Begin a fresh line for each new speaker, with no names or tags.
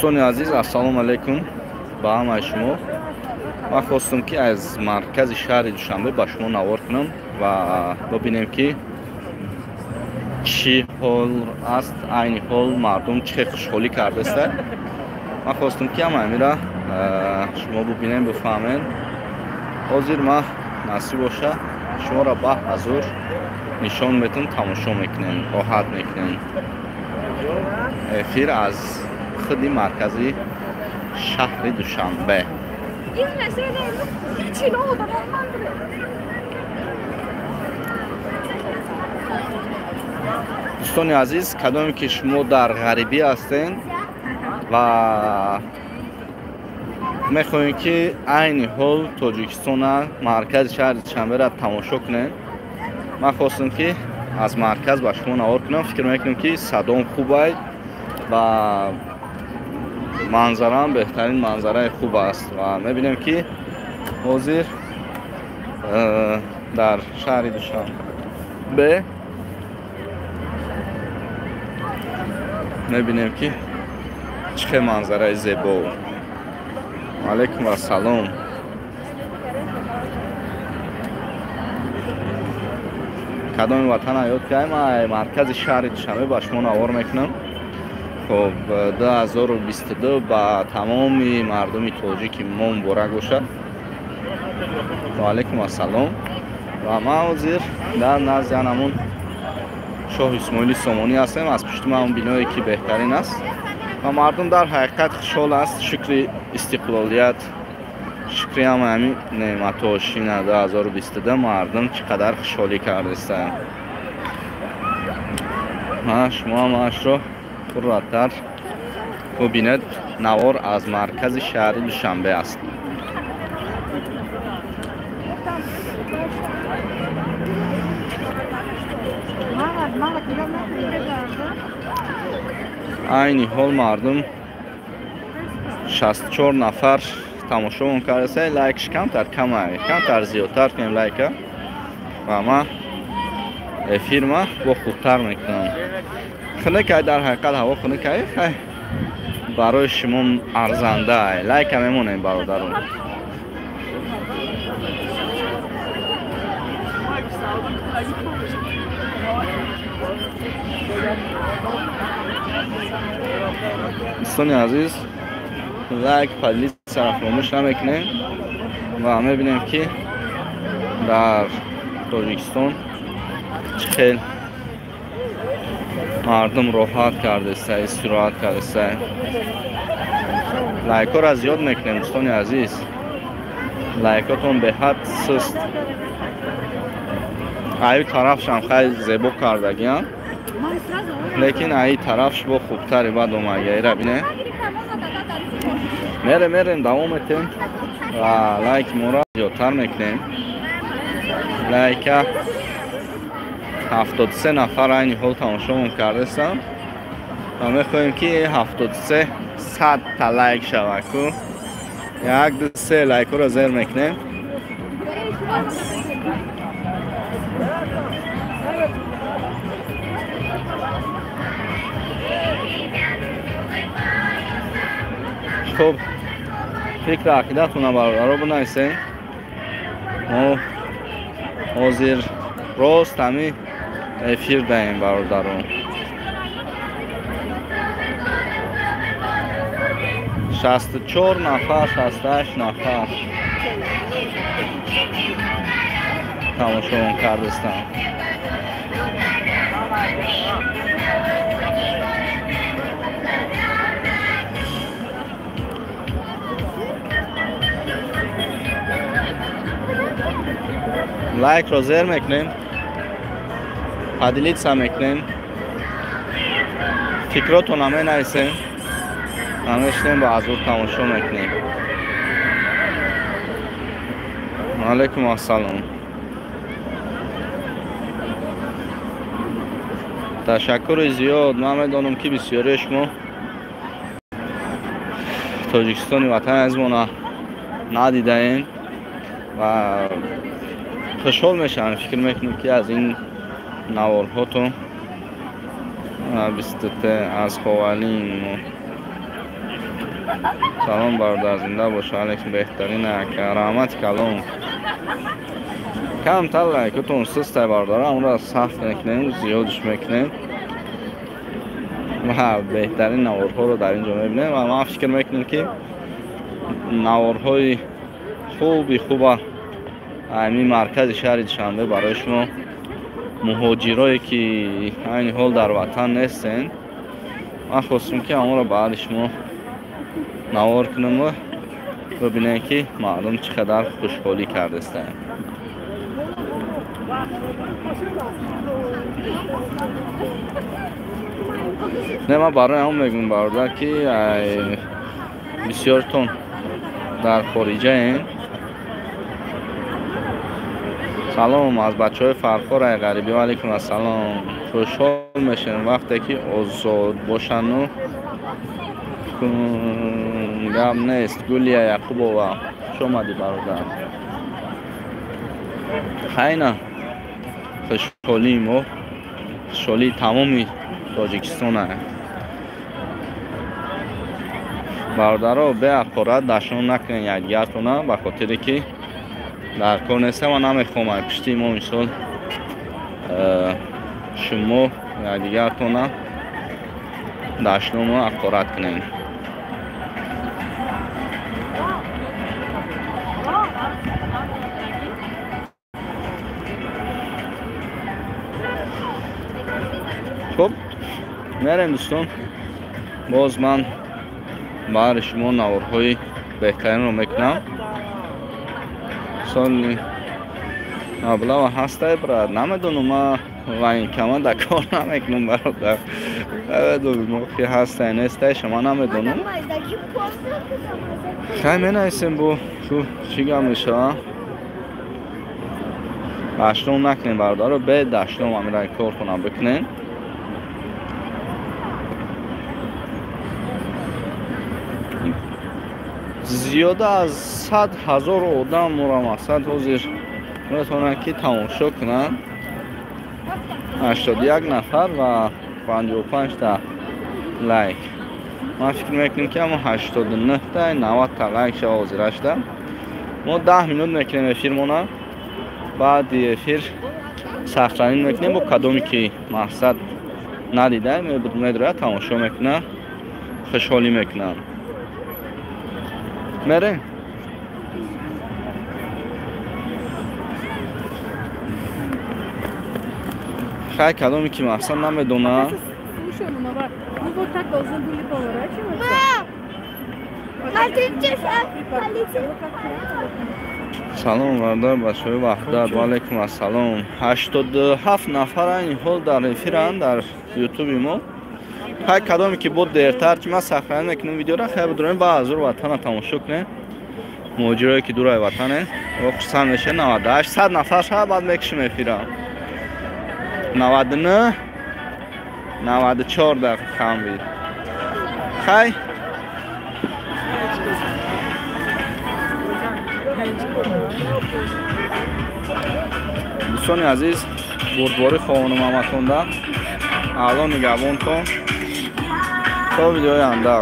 Дӯстони азиз, ассалому алайкум ба ҳамаи шумо. Ман хостам ки аз маркази шаҳри Душанбе ба шумо навор кунам ва бибинем ки чӣ ҳол аст, айни ҳол мардум чӣ хел хушҳолӣ кардааст. Ман хостам ки ҳама амира шумо бибинем, бифаҳмем. Ҳозир ман насиб боша шуморо ба ҳазур нишон метам, тамошо мекунем, роҳат мекунем. Эфир аз худи маркази шаҳри Душанбе. Дӯстони азиз, кадоме ки шумо дар ғарибӣ ҳастен ва мехоҳем ки айни ҳол Тоҷикистона, маркази шаҳри Душанберо тамошо кунем, ман хостам ки аз марказ ба шумо навор кунам. Фикр мекунам ки садом хуб аст ва манзараам беҳтарин манзараи хуб аст ва мебинем ки ҳозир дар шаҳри Душанбе мебинем ки чӣ хел манзараи зебо. Алайкум ассалом. Кадоми ватана ёд кардем, ман маркази шаҳри Душанбе ба шумо навор мекунам. Хоб, 2022 ба тамоми мардуми тоҷики мо муборак бошад. Ва алайкум ассалом. Ва ман ҳозир дар назди ҳамон Шоҳ Исмоили Сомонӣ ҳастем. Аз пушти ман биное ки беҳтарин аст ва мардум дар ҳақиқат хушҳол аст. Шукри истиқлолият, шукри ҳама ҳамин неъматҳо. Шина 2022 мардум чӣ қадар хушҳолӣ кардастанд. Ман шумо ҳамаашро пурратар бубинед. Навор аз маркази шаҳри Душанбе аст. Айни ҳол мардум 64 нафар тамошомон кардаса. Лайкш камтар камай, камтар зиёдтар кунем лайка ва ман эфирма бо хубтар мекунам. Хунукай, дар ҳақиқат ҳаво хунукай, хай барои шумо арзанда. Лайка мемонем, бародарон. Дӯстони азиз, лайк, поделиться фаромӯш намекунем ва мебинем ки дар Тоҷикистон чӣ хел мардум роҳат кардааст, истироҳат кардааст. Лайкҳоро зиёд мекунем, дӯстони азиз. Лайкотон беҳад суст. Аю тарафшам хеле зебо кардагиам, лекин аи тарафш бо хубтари бад омага. Ира бине, мерем, давом метем ва лайки моро зиёдтар мекунем. Лайка 73 нафар айни ҳол тамошомон кардастам ва мехоҳем ки 73 100 та лайк шавад. Ку 1, 2, 3 лайкҳоро зер мекунем. Хуб, фикр ақидатона бародаро бинависем. Мо ҳозир рост ҳами эфир даем, бародарон. 64 нафар, 68 нафар тамошомон кардастанд. Лайкро зер мекунем, поделиться мекунем, фикротона менависем, мешинем ба азур тамошо мекунем. Алайкум ассалом. Ташаккури зиёд. Ман медонам ки бисёрии шумо Тоҷикистони ватани азизмона надидаем ва хушҳол мешавам. Фикр мекунем ки аз ин наворҳотон 23 аз Ховалин. Салом бародар, зинда бош. Алейкум, беҳтарин ака, раҳмати калон. Камтар лайкотон сустай бародаро, амро сахт мекунем, зиёдш мекунем ва беҳтарин наворҳоро дар ин ҷо мебинем ва ман фикр мекунам, ки наворҳои хуби хуба ҳамин маркази шаҳри Душанбе барои шумо муҳоҷирое, ки айни ҳол дар ватан нестен, ман хостам, ки ҳамонро баъди шумо навор кунам ва бибинем, ки мардум чӣ қадар хушҳолӣ кардастанд. Не, ман барои ҳамон мегӯям, бародар, ки бисёртон дар хориҷаем. Салом аз бачаҳои Фархор, ай ғарибӣ. Алейкум ассалом. Хушҳол мешавем, вақте ки озод бошану гап нест. Гулия Яқубова, хуш омадӣ, бародар. Хайна, хушҳолии мо хушҳолии тамоми Тоҷикистон. Бародаро, беақорат дашном накунед якдигартона, ба хотире ки дар кор неста. Ман намехоҳам ай пушти мо, мисол, шумо якдигартона дашному ақорат кунед. Хуб, мерем, дӯстон. Боз ман баҳри шумо наворҳои беҳтаринро мекунам. Соли маблаға ҳастай, брат? Намедонам, ма военкома да кор намекунам, бародар. Намедонам, ки ҳастай, нестай, шума намедонам. Хай, менависем, бо чӣ гап мешава. Дашном накунем, бародаро, бе дашном амира кор хона бикунем. Зиёда аз 100 000 одам моро, мақсад, ҳозир метавонанд, ки тамошо кунанд. 81 нафар ва 55-та лайк. Ман фикр мекунам, ки ҳамон 89-та, 90-та лайк шава ҳозира шуда. Мо 10 минут мекунем эфирмона, баъди эфир сохранить мекунем. Бо кадоме ки, мақсад, надида, медрояд, тамошо мекунад, хушҳолӣ мекунанд. Мерем. Хай, кадоме ки, мақсад, намедонам.
Слушай, ну, ну вот так должны были поворачиваться.
Салом, бародар, бачаҳои Ваҳдат. Ваалайкум ассалом. 87 нафар айни ҳол дар эфиранд дар ютуби мо. Хай, кадоме ки бо дертар, ки ман сохранить мекунам видеора, хай, бидурем, ба азур ватана тамошо кунем. Муҳоҷирое, ки дураи ватане, хурсанд мешавед. 98, 100 нафар шава, баъд мекушем эфира. 99, 94 дақиқа кам бид. Хай, дӯстони азиз, бурдборӣ хоҳонам ҳаматонда. Алло нигаҳбонтон то видеои оянда.